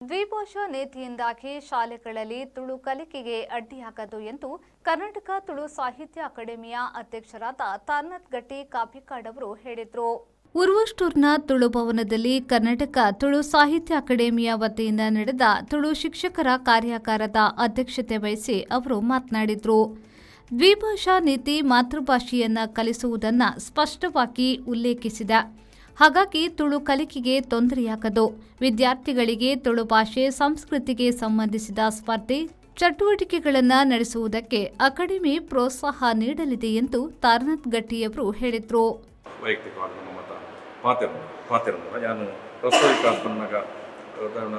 ದ್ವಿಭಾಷಾ ನೀತಿಯಿಂದಾಗಿ ಶಾಲೆಗಳಲ್ಲಿ ತುಳು ಕಲಿಕೆಗೆ ಅಡ್ಡಿಯಾಗದು ಎಂದು ಕರ್ನಾಟಕ ತುಳು ಸಾಹಿತ್ಯ ಅಕಾಡೆಮಿಯ ಅಧ್ಯಕ್ಷರಾದ ತಾರನಾಥ್ ಗಟ್ಟಿ ಕಾಪಿಕಾಡ್ ಅವರು ಹೇಳಿದರು. ಉರ್ವಷ್ಟೂರ್ನ ತುಳು ಭವನದಲ್ಲಿ ಕರ್ನಾಟಕ ತುಳು ಸಾಹಿತ್ಯ ಅಕಾಡೆಮಿಯ ವತಿಯಿಂದ ನಡೆದ ತುಳು ಶಿಕ್ಷಕರ ಕಾರ್ಯಾಗಾರದ ಅಧ್ಯಕ್ಷತೆ ವಹಿಸಿ ಅವರು ಮಾತನಾಡಿದರು. ದ್ವಿಭಾಷಾ ನೀತಿ ಮಾತೃಭಾಷೆಯನ್ನ ಕಲಿಸುವುದನ್ನು ಸ್ಪಷ್ಟವಾಗಿ ಉಲ್ಲೇಖಿಸಿದೆ. ಹಾಗಾಗಿ ತುಳು ಕಲಿಕೆಗೆ ತೊಂದರೆಯಾಗದು. ವಿದ್ಯಾರ್ಥಿಗಳಿಗೆ ತುಳು ಭಾಷೆ, ಸಂಸ್ಕೃತಿಗೆ ಸಂಬಂಧಿಸಿದ ಸ್ಪರ್ಧೆ, ಚಟುವಟಿಕೆಗಳನ್ನು ನಡೆಸುವುದಕ್ಕೆ ಅಕಾಡೆಮಿ ಪ್ರೋತ್ಸಾಹ ನೀಡಲಿದೆ ಎಂದು ತಾರನಾಥ್ ಗಟ್ಟಿಯವರು ಹೇಳಿದರು. ವೈಯಕ್ತಿಕವಾಗಿ ನಮ್ಮ ಮತ ಪಾತೆರ ಪಾತೆರಂದ ಯಾನು ಪ್ರಸ್ತಾವಿಕ ಪನ್ನಗ ಉದಾಹರಣ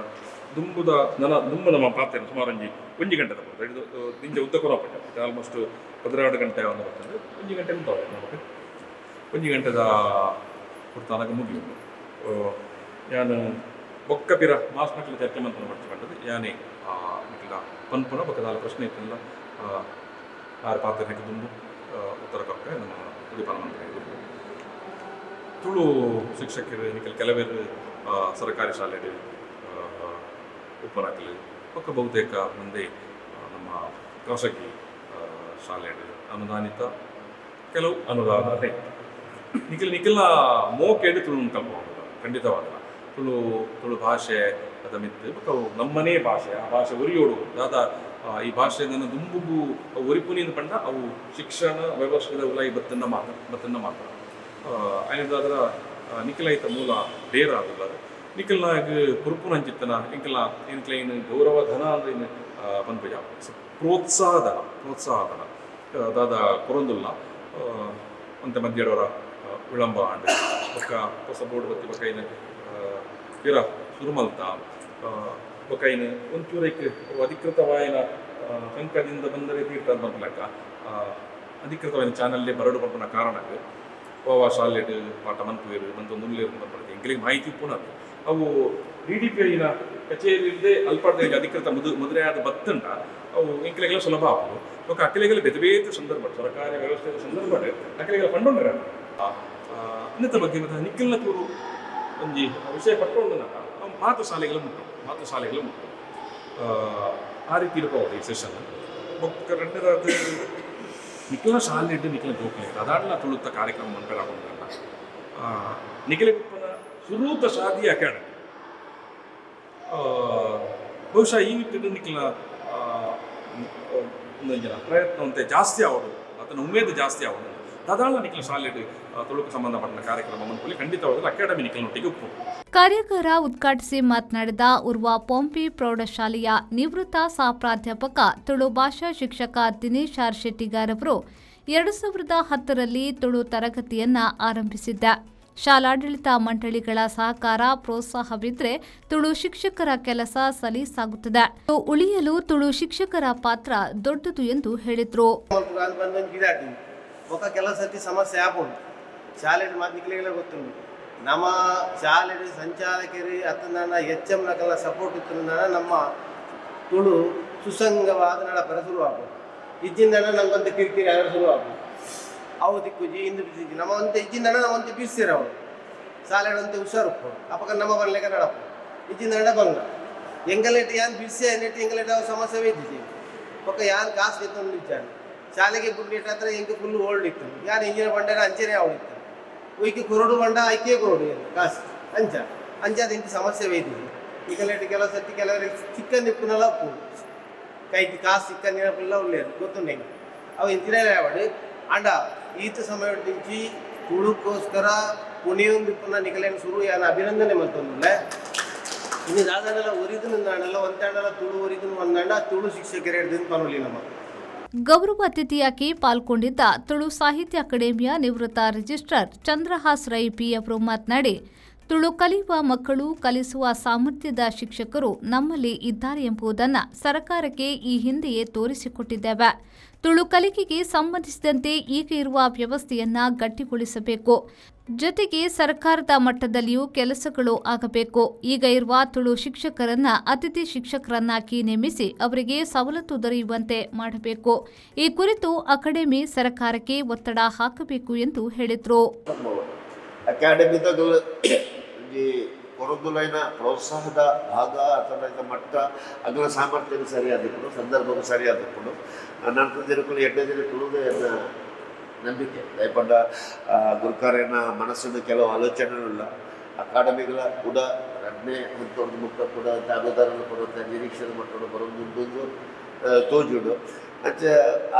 ದುಂಬುದ ನನ ದುಂಬು ನಮ್ಮ ಪಾತೆರ ಸುಮಾರು ಒಂಜಿ ಒಂಜಿ ಗಂಟೆದ ಬರ್ತದೆ. ಇದು ದಿಂಜ ಉದ್ದ ಕೊರಪಂಡ. ಆಲ್ಮೋಸ್ಟ್ 12 ಗಂಟೆ ಒಂದು ಬರ್ತದೆ. ಒಂಜಿ ಗಂಟೆ ಉಂಟು ನಮಗೆ. ಒಂಜಿ ಗಂಟೆದ ಪುರ್ತಾನಗ ಮುಗಿಯುಂಡು. ಯಾನು ಬೊಕ್ಕ ಪಿರ ಮಾಸ್ನಕ್ಲೆ ಚರ್ಚೆ ಮಂತನ ಪಡ್ಚಿ ಪಂಡದು ಯಾನೆ ನಿಕ್ಲ ಪನ್ಪುನ ಬೊಕ್ಕ ದಾಲ ಪ್ರಶ್ನೆ ಇತ್ತಲ್ಲ, ಆರು ಪಾತೆರಕ್ಕೆ ದುಂಬು ಉತ್ತರ ಕೊರ್ಪೆ. ನಮ್ಮ ಉದಿಪನ ಮಂತ್ರಿ ದುಂಬು ತುಳು ಶಿಕ್ಷಕರು ನಿಕಲ್ ಕೆಲವರು ಸರ್ಕಾರಿ ಶಾಲೆಡ್ ಉಪ್ಪನಾಕಲು, ಬೊಕ್ಕ ಬಹುತೇಕ ಮಂದಿ ನಮ್ಮ ಖಾಸಗಿ ಶಾಲೆಡ್, ಅನುದಾನಿತ, ಕೆಲವು ಅನುದಾನ ರಹಿತ. ನಿಖಲ್ ನಿಖಲ್ನ ಮೋಕೆಡ್ ತುಳು ಕಲ್ಪುವ ಖಂಡಿತವಾಗಲ್ಲ. ತುಳು ತುಳು ಭಾಷೆ ಅದ ಮಿತ್ತು ಬೊಕ್ಕ ಅವು ನಮ್ಮನೇ ಭಾಷೆ. ಆ ಭಾಷೆ ಒರಿಯೋಡು ದಾದ ಈ ಭಾಷೆ ನನ್ನ ದುಂಬುಗು ಒರಿಪುನಿಂದ ಪಂಡ ಅವು ಶಿಕ್ಷಣ ವ್ಯವಸ್ಥೆದ ಉಲಾಯಿ ಬತ್ತನ್ನ ಮಾತ್ರ ಬತ್ತನ್ನ ಮಾತ್ರ. ಐನದಾದ್ರ ನಿಖಲೈತ ಮೂಲ ಬೇರ ಆದುಲ್ಲ. ನಿಖಲ್ನಾಗ ಕುರುಪುನಂಚಿತ್ತನ ಎಂಕಲ್ನ ಎಂಕ್ಲ ಏನು ಗೌರವ ಧನ ಅಂದ್ರೆ ಏನು ಪನ್ಪುಜ, ಪ್ರೋತ್ಸಾಹ ಧನ, ಪ್ರೋತ್ಸಾಹ ಧನ ದಾದ ಕೊರೊಂದುಲ್ಲ. ಒಂತೆ ಮಧ್ಯಡವರ ವಿಳಂಬ ಆಂಡ್. ಬೊಕ್ಕ ಹೊಸ ಬೋರ್ಡ್ ಬತ್ತಿ ಬೊಕ್ಕ ಐನ್ ಪಿರ ಸುರು ಮಲ್ತ. ಬೊಕ್ಕ ಐನ್ ಒಂಚೂರು ಐಕ್ ಅಧಿಕೃತವಾಯಿನ ಸಂಕದಿಂದ ಬಂದರೆ ತೀರ್ಥ ಪನ್ಪುಲೆಕ್ಕ ಅಧಿಕೃತವಾಯಿನ ಚಾನಲ್ಲೇ ಬರಡು ಪನ್ಪುನ ಕಾರಣಕ್ಕೆ ವಾ ಶಾಲೆಡ್ ಪಾಠ ಮನ್ಪುವೆರ್, ಮಂತೊಂದು ಉಲ್ಲೆರ್ ಪನ್ಪುನಕ್ಕೆ ಎಂಕ್ಲೆಗ್ ಮಾಹಿತಿ ಉಪ್ಪುನದು. ಅವು ಡಿಡಿಪಿಐನ ಕಚೇರಿರ್ದೆ ಅಲ್ಪಡ್ದೆ ಅಧಿಕೃತ ಮುದ್ರೆಯಾದ ಬತ್ತುಂಡ ಅವು ಎಂಕ್ಲೆಗೆಲ್ಲ ಸುಲಭ ಆಪುಂಡು. ಬೊಕ್ಕ ಅಕ್ಲೆಗೆಲ್ಲ ಬೇತೆ ಬೇತೆ ಸಂದರ್ಭ, ಸರ್ಕಾರಿ ವ್ಯವಸ್ಥೆದ ಸಂದರ್ಭಡ್ ಅಕ್ಲೆಗೆಲ್ಲ ಪಂಡೊಂಡರ ಇನ್ನತ ಬಗ್ಗೆ. ಮತ್ತೆ ನಿಖಲ್ನ ಚೂರು ಒಂಜಿ ವಿಷಯ ಪಟ್ಟೊಂಡುನಕ ಮಾತು ಶಾಲೆಗಳ ಮುಟ್ಟು, ಮಾತು ಶಾಲೆಗಳ ಮುಟ್ಟು. ಆ ರೀತಿ ಇರ್ಬೋದು ಈ ಸೆಷನ್. ಬೊಕ್ಕ ರಡ್ಡದಾದ ನಿಖಲ್ನ ಶಾಲೆಡ್ ನಿಖಲ್ನ ಜೋಕ್ಲೆ ಅದಾಡ್ಲ ತುಳುತ್ತ ಕಾರ್ಯಕ್ರಮ ಮನ್ಪೆರ ಆಪುಂಡು. ನಿಖಲೆ ಉಪ್ಪನ ಸುರೂತ ಶಾದಿ ಅಕಾಡೆಮಿ. ಬಹುಶಃ ಈ ನಿಟ್ಟಿನ ನಿಖಲ್ನ ಒಂದೊಂಜನ ಪ್ರಯತ್ನ ಒಂತೆ ಜಾಸ್ತಿ ಆವಡು, ಆತನ ಉಮೇದು ಜಾಸ್ತಿ ಆವಡು. ದಾದಾಳ ನಿಖಲ್ ಶಾಲೆಡ್ ತುಳುಕು ಸಂಬಂಧಪಟ್ಟ ಕಾರ್ಯಕ್ರಮ ಮನ್ಪುಲಿ. ಖಂಡಿತವಾಗಲೂ ಅಕಾಡೆಮಿ ನಿಖಲ್ನೊಟ್ಟಿಗೆ ಉಪ್ಪು. ಕಾರ್ಯಾಗಾರ ಉದ್ಘಾಟಿಸಿ ಮಾತನಾಡಿದ ಉರ್ವ ಪೊಂಪಿ ಪ್ರೌಢಶಾಲೆಯ ನಿವೃತ್ತ ಸಹ ಪ್ರಾಧ್ಯಾಪಕ, ತುಳು ಭಾಷಾ ಶಿಕ್ಷಕ ದಿನೇಶ್ ಆರ್ ಶೆಟ್ಟಿಗಾರ್ ಅವರು 2010ರಲ್ಲಿ ತುಳು ತರಗತಿಯನ್ನ ಆರಂಭಿಸಿದ್ದ. ಶಾಲಾಡಳಿತ ಮಂಡಳಿಗಳ ಸಹಕಾರ, ಪ್ರೋತ್ಸಾಹವಿದ್ರೆ ತುಳು ಶಿಕ್ಷಕರ ಕೆಲಸ ಸಲೀಸಾಗುತ್ತದೆ. ಉಳಿಯಲು ತುಳು ಶಿಕ್ಷಕರ ಪಾತ್ರ ದೊಡ್ಡದು ಎಂದು ಹೇಳಿದರು. ಮಲ್ಪುಗ ಬಂದು ಗಿಡಾಟಿ ಬೊಕ್ಕ ಕೆಲವು ಸರ್ತಿ ಸಮಸ್ಯೆ ಆಪುಂಡು. ಶಾಲೆಡ್ ಮಾತ ನಿಕ್ಲೆಗೆಲ್ಲ ಗೊತ್ತುಂಡು. ನಮ್ಮ ಶಾಲೆಡ್ ಸಂಚಾಲಕರು ಅತ್ತಂದಾಂಡ ಎಚ್ ಎಮ್ ನಕಲ್ನ ಸಪೋರ್ಟ್ ಇತ್ತು ನಮ್ಮ ತುಳು ಸುಸಂಗವಾದ ನಡಪರ ಶುರು ಆಪುಂಡು. ಇಜ್ಜಿಂದನ ನಂಗೊಂದು ಕಿರಿಕಿರಿ ಆದ್ರೆ ಶುರು ಆಪುಂಡು. ಅವು ತಿಕ್ಕುಜಿ, ಇಂದು ತಿಕ್ಕುಜಿ. ನಮ್ಮ ಒಂತೆ ಇಜ್ಜಿಂದನ ನಮ್ಮ ಒಂತೆ ಬಿರ್ಸಿರ ಅವಳು ಶಾಲೆಡ್ ಒಂತೆ ಹುಷಾರು ಉಪ್ಪು. ಅಪಗ ನಮ್ಮ ಬರ್ಲೆಕ ನಡಪು. ಇಜ್ಜಿಂದನ ಬಂಗ ಎಂಗಲೇಟ್ ಯಾನ್ ಬಿರ್ಸಿ ನೆಟ್ ಎಂಗಲೇಟ್ ಅವು ಸಮಸ್ಯೆ ಇದ್ದಿಜಿ. ಬೊಕ್ಕ ಯಾನ್ ಕಾಸು ದೆತ್ತೊಂದು ಇಜ್ಜಾಂಡ್. ಶಾಲೆಗೆ ಬುಡ್ಲೇಟ್ ಹತ್ರ ಎಂಕ್ ಫುಲ್ ಓಲ್ಡ್ ಇತ್ತು. ಯಾನ್ ಇಂಜಿನ ಬಂಡಾರ ಅಂಚೆನೆ ಅವಳಿತ್ತು. ಒಯ್ಕೆ ಕೊರಡು ಬಂಡ ಐಕೆ ಕೊರಡು ಏನು ಕಾಸು ಅಂಚ ಅಂಚ. ಅದು ಇಂತ ಸಮಸ್ಯೆ ಬೈದಿದೆ. ಈಗ ಕೆಲವು ಸರ್ತಿ ಕೆಲವರಿಗೆ ಚಿಕ್ಕನ್ ಇಪ್ಪುನಲ ಉಪ್ಪು ಕೈಗೆ ಕಾಸು ಚಿಕ್ಕನ್ ನಿನಪುಲ್ಲ ಉಳ್ಳೇರು ಗೊತ್ತುಂಡು ಎಂಕ್. ಅವು ಇಂಚಿನ ಯಾವಡು ಅಂಡ ಈತ ಸಮಯ నుంచి ತುಳುಕ್ಕೋಸ್ಕರ ಪುಣಿಯೊಂದು ಇಪ್ಪುನ ನಿಕಲೇನ ಸುರು ಯಾನ್ ಅಭಿನಂದನೆ ಮಲ್ತೊಂದುಲ್ಲೆ. ಇನ್ನು ದಾದಾಂಡಲ ಒರಿದಿನ ನಾಡಲ್ಲ ಒಂತಾಂಡಲ ತುಳು ಒರಿದಿನ ಒಂದಾಂಡ ತುಳು ಶಿಕ್ಷಕರು ಹಿಡ್ದಿನ ಪನೊಲಿ ನಮ್ಮ. ಗೌರವ ಅತಿಥಿಯಾಗಿ ಪಾಲ್ಗೊಂಡಿದ್ದ ತುಳು ಸಾಹಿತ್ಯ ಅಕಾಡೆಮಿಯ ನಿವೃತ್ತ ರಿಜಿಸ್ಟ್ರಾರ್ ಚಂದ್ರಹಾಸ್ ರೈ ಪಿ ಅವರು ಮಾತನಾಡಿ, ತುಳು ಕಲಿಯುವ ಮಕ್ಕಳು, ಕಲಿಸುವ ಸಾಮರ್ಥ್ಯದ ಶಿಕ್ಷಕರು ನಮ್ಮಲ್ಲಿ ಇದ್ದಾರೆ ಎಂಬುದನ್ನು ಸರ್ಕಾರಕ್ಕೆ ಈ ಹಿಂದೆಯೇ ತೋರಿಸಿಕೊಟ್ಟಿದ್ದೇವೆ. ತುಳು ಕಲಿಕೆಗೆ ಸಂಬಂಧಿಸಿದಂತೆ ಈಗ ಇರುವ ವ್ಯವಸ್ಥೆಯನ್ನ ಗಟ್ಟಿಗೊಳಿಸಬೇಕು. ಜೊತೆಗೆ ಸರ್ಕಾರದ ಮಟ್ಟದಲ್ಲಿಯೂ ಕೆಲಸಗಳು ಆಗಬೇಕು. ಈಗ ಇರುವ ತುಳು ಶಿಕ್ಷಕರನ್ನ ಅತಿಥಿ ಶಿಕ್ಷಕರನ್ನಾಗಿ ನೇಮಿಸಿ ಅವರಿಗೆ ಸವಲತ್ತು ದೊರೆಯುವಂತೆ ಮಾಡಬೇಕು. ಈ ಕುರಿತು ಅಕಾಡೆಮಿ ಸರ್ಕಾರಕ್ಕೆ ಒತ್ತಡ ಹಾಕಬೇಕು ಎಂದು ಹೇಳಿದರು. ಅಕಾಡೆಮಿದಗಳು ಒಂಜಿ ಕೊರೊಂದುಲೈನ ಪ್ರೋತ್ಸಾಹದ ಭಾಗ ಅಥವಾ ಮಟ್ಟ ಅಗಲ ಸಾಮರ್ಥ್ಯಕ್ಕೆ ಸರಿಯಾದಕ್ಕೂ, ಸಂದರ್ಭಕ್ಕೂ ಸರಿಯಾದಕ್ಕೂ ನನ್ನ ದಿನಕ್ಕೂ ಎಡ್ಡೆ ದಿನ ತುಳುದೇ ಎನ್ನ ನಂಬಿಕೆ. ದಯಪಂಡ ಗುರುಕಾರೇನ ಮನಸ್ಸಿನ ಕೆಲವು ಆಲೋಚನೆಗಳಿಲ್ಲ, ಅಕಾಡೆಮಿಗಳ ಕೂಡ ರಡ್ನೇ ಹಂತದ ಮುಖ ಕೂಡ ಅನುದಾನ ಕೊಡುವಂಥ ನಿರೀಕ್ಷೆ ಮಟ್ಟದ ಬರೋದು ತೋಜುಡು. ಅಂಚ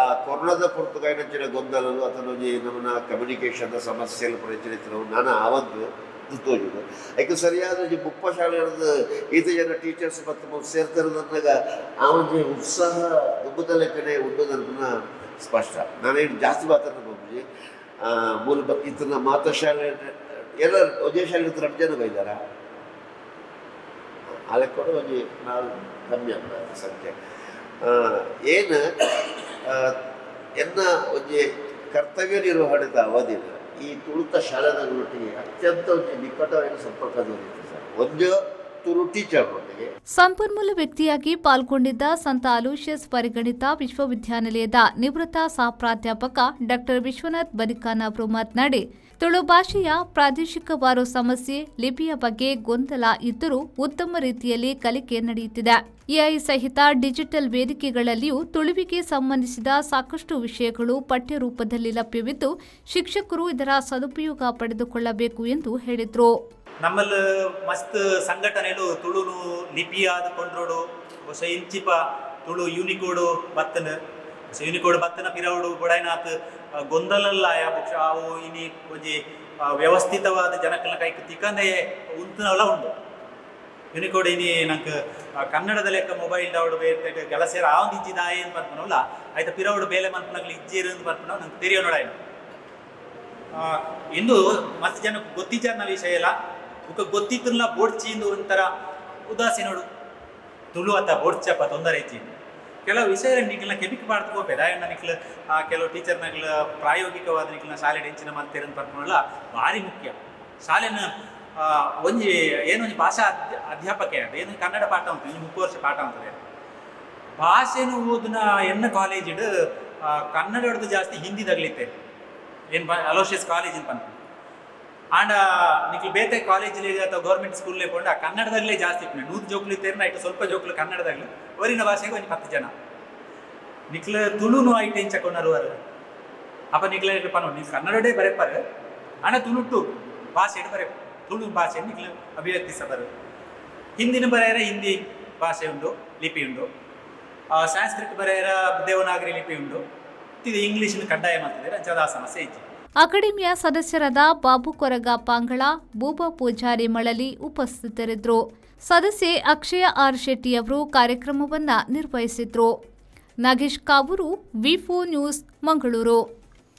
ಆ ಕೊರೋನಾದ ಪೊರ್ತುಗಾಯಿನಂಚಿನ ಗೊಂದಲಲು ಅಥವಾ ಒಂಜಿ ನಮ್ಮನ ಕಮ್ಯುನಿಕೇಷನ್ದ ಸಮಸ್ಯೆಲು ಪ್ರಚಲಿತವು ನಾನು ಆವದ್ದು ತೋಜುಡು. ಐಕ್ ಸರಿಯಾದ ಒಂಜಿ 30 ಶಾಲೆ ಈತ ಜನ ಟೀಚರ್ಸ್ ಮತ್ತು ಸೇರ್ತಿರೋದನ್ನಾಗ ಆ ಒಂಜಿ ಉತ್ಸಾಹ ದುಂಬುದ ಲೆಕ್ಕನೆ ಉಂಡು ನನ್ನ ಸ್ಪಷ್ಟ. ನಾನೇನು ಜಾಸ್ತಿ ಮಾತಾಡೋದು ಬಾಬುಜಿ. ಮೂಲ ಇತ್ತನ ಮಾತಾ ಶಾಲೆ ಎಲ್ಲ ಒಂದೇ ಶಾಲೆ ರಡ್ಡು ಜನ ಬೈದಾರ, ಆ ಲೆಕ್ಕಡು ಒಂಜಿ ನಾಲ್ ಕಮ್ಮಿ ಆಗ್ತದೆ ಸಂಖ್ಯೆ. ಏನು ಎನ್ನ ಒಂಜಿ ಕರ್ತವ್ಯ ನಿರ್ವಹಣೆದ ಅವಧಿನ ಈ ತುಳುತ ಶಾಲೆದೊಟ್ಟಿಗೆ ಅತ್ಯಂತ ಒಂಜಿ ನಿಕಟವಾದ ಸಂಪರ್ಕ ಸರ್, ಒಂದು ತುಳು ಟೀಚರ್ನೊಟ್ಟಿಗೆ. ಸಂಪನ್ಮೂಲ ವ್ಯಕ್ತಿಯಾಗಿ ಪಾಲ್ಗೊಂಡಿದ್ದ ಸಂತ ಅಲೋಷಿಯಸ್ ಪರಿಗಣಿತ ವಿಶ್ವವಿದ್ಯಾನಿಲಯದ ನಿವೃತ್ತ ಸಹ ಪ್ರಾಧ್ಯಾಪಕ ಡಾಕ್ಟರ್ ವಿಶ್ವನಾಥ್ ಬರಿಕಾನ್ ಅವರು ಮಾತನಾಡಿ, ತುಳು ಭಾಷೆಯ ಪ್ರಾದೇಶಿಕವಾರು ಸಮಸ್ಯೆ, ಲಿಪಿಯ ಬಗ್ಗೆ ಗೊಂದಲ ಇದ್ದರೂ ಉತ್ತಮ ರೀತಿಯಲ್ಲಿ ಕಲಿಕೆ ನಡೆಯುತ್ತಿದೆ. ಎಐ ಸಹಿತ ಡಿಜಿಟಲ್ ವೇದಿಕೆಗಳಲ್ಲಿಯೂ ತುಳುವಿಗೆ ಸಂಬಂಧಿಸಿದ ಸಾಕಷ್ಟು ವಿಷಯಗಳು ಪಠ್ಯ ರೂಪದಲ್ಲಿ ಲಭ್ಯವಿದ್ದು, ಶಿಕ್ಷಕರು ಇದರ ಸದುಪಯೋಗ ಪಡೆದುಕೊಳ್ಳಬೇಕು ಎಂದು ಹೇಳಿದರು. ನಮ್ಮಲ್ಲಿ ಮಸ್ತ್ ಸಂಘಟನೆಲು ತುಳುನು ಲಿಪಿಯಾದ ಕೊಂಡ್ರೋಡು, ಹೊಸ ಇಂಚಿಪ ತುಳು ಯೂನಿಕೋಡು ಬತ್ತನ, ಹೊಸ ಯೂನಿಕೋಡ್ ಬತ್ತನ ಪಿರವುಡು ಬೊಡಾಯ್ನಾತ್ ಗೊಂದಲಲ್ಲಾಯ. ಬಹುಶಃ ಅವು ಇನಿ ಒಂಜಿ ವ್ಯವಸ್ಥಿತವಾದ ಜನಕ್ಕಲ್ನ ಕೈಕ್ ತಿಕ್ಕಂದೆ ಉಂತುನವಲ ಉಂಡು. ಯೂನಿಕೋಡ್ ಇನಿ ನಂಕ್ ಕನ್ನಡದ ಲೆಕ್ಕ ಮೊಬೈಲ್ ಡೌಡ್ ಬೇರೆ ಕೆಲಸೇರ ಆವೊಂದು ಇಜ್ಜಿ ದಾಯೆ ಪನ್ಪುನವಲ್ಲ, ಆಯ್ತ ಪಿರವುಡು ಬೇಲೆ ಮನ್ಪುನಗ್ಲು ಇಜ್ಜೇರು ಪನ್ಪುನವು ನಂಗೆ ತೆರಿಯೋ ನೋಡಾಯ್ನ. ಇಂದು ಮಸ್ತ್ ಜನಕ್ಕೆ ಗೊತ್ತಿಜ್ಜಾರ್ನ ವಿಷಯ ಇಲ್ಲ. ಬುಕ್ಕ ಗೊತ್ತಿತ್ತಲ್ಲ ಬೋಡ್ಚಿ ಇಂದು ಒಂಥರ ಉದಾಸೀನೋಡು ತುಳು ಅತ್ತ ಬೋಡ್ಚಪ್ಪ ತೊಂದರೆ ಇಜ್ಜಿ. ಕೆಲವು ವಿಷಯ ನಿಕ್ಲ ಕೆಬಿಕ್ ಪಾಡ್ದು ಪೋಪೆ ದಾಯಣ್ಣ ನಿಕ್ಲ ಕೆಲವು ಟೀಚರ್ನಗ್ಲ ಪ್ರಾಯೋಗಿಕವಾದ ನಿಕ್ಲ ಶಾಲೆ ಹೆಂಚಿನ ಮಲ್ತೇರಂತ ಪನ್ಪುನಲ್ಲ ಭಾರಿ ಮುಖ್ಯ. ಶಾಲೆನ ಒಂಜಿ ಏನೊಂಜಿ ಭಾಷಾ ಅಧ್ಯಾಪಕೆ ಅದು ಏನು ಕನ್ನಡ ಪಾಠ ಉಂಟು, ಒಂಜಿ 30 ವರ್ಷ ಪಾಠ ಉಂಟು. ಭಾಷೆನು ಓದುನ ಎನ್ನ ಕಾಲೇಜಿಡ್ ಕನ್ನಡ ಹಿಡ್ದು ಜಾಸ್ತಿ ಹಿಂದಿ ತಗಲಿತ್ತೆ ಏನು ಅಲೋಷಿಯಸ್ ಕಾಲೇಜ್ ಪನ್ಪು. ಆಂಡ ನಿಕ್ಲು ಬೇತೆ ಕಾಲೇಜಲ್ಲಿ ಅಥವಾ ಗೌರ್ಮೆಂಟ್ ಸ್ಕೂಲ್ ಪೋಂಡ ಕನ್ನಡದಾಗಲೇ ಜಾಸ್ತಿ ಇಪ್ಪುನೆ. 100 ಜೋಕ್ಲು ಇತ್ತೇರ್ನ ಐಟ್ ಸ್ವಲ್ಪ ಜೋಕ್ಲು ಕನ್ನಡದಾಗ್ಲು, ಒರಿನ ಭಾಷೆಗೆ ಒಂಜಿ 10 ಜನ. ನಿಕ್ಲು ತುಳುನು ಐಟ್ ಎಂಚ ಕೊನರು ಅವರು ಅಪ್ಪ ನಿಕ್ಲ ಪನೋ ನೀವು ಕನ್ನಡಡೇ ಬರೆಪಾರು, ಆಂಡ ತುಳುಟು ಭಾಷೆಡ್ ಬರೆಪ, ತುಳು ಭಾಷೆ ನಿಕ್ಲು ಅಭಿವ್ಯಕ್ತಿಸಬಾರು. ಹಿಂದಿನ ಬರೆಯರ ಹಿಂದಿ ಭಾಷೆ ಉಂಡು, ಲಿಪಿ ಉಂಡು. ಸಂಸ್ಕೃತ ಬರೆಯರ ದೇವನಾಗರಿ ಲಿಪಿ ಉಂಡು. ಇದು ಇಂಗ್ಲೀಷ್ನ ಕಡ್ಡಾಯ ಮಾಡ್ತಿದ್ದಾರೆ, ಅಂಚದ ಆ ಸಮಸ್ಯೆ ಇಜ್ಜಿ. ಅಕಾಡೆಮಿಯ ಸದಸ್ಯರಾದ ಬಾಬು ಕೊರಗ ಪಾಂಗಳ, ಬೂಬಾ ಪೂಜಾರಿ ಮಳಲಿ ಉಪಸ್ಥಿತರಿದ್ದರು. ಸದಸ್ಯೆ ಅಕ್ಷಯ ಆರ್ ಶೆಟ್ಟಿ ಅವರು ಕಾರ್ಯಕ್ರಮವನ್ನು ನಿರ್ವಹಿಸಿದ್ರು. ನಾಗೇಶ್ ಕಾವೂರು, ವಿ4 ನ್ಯೂಸ್, ಮಂಗಳೂರು.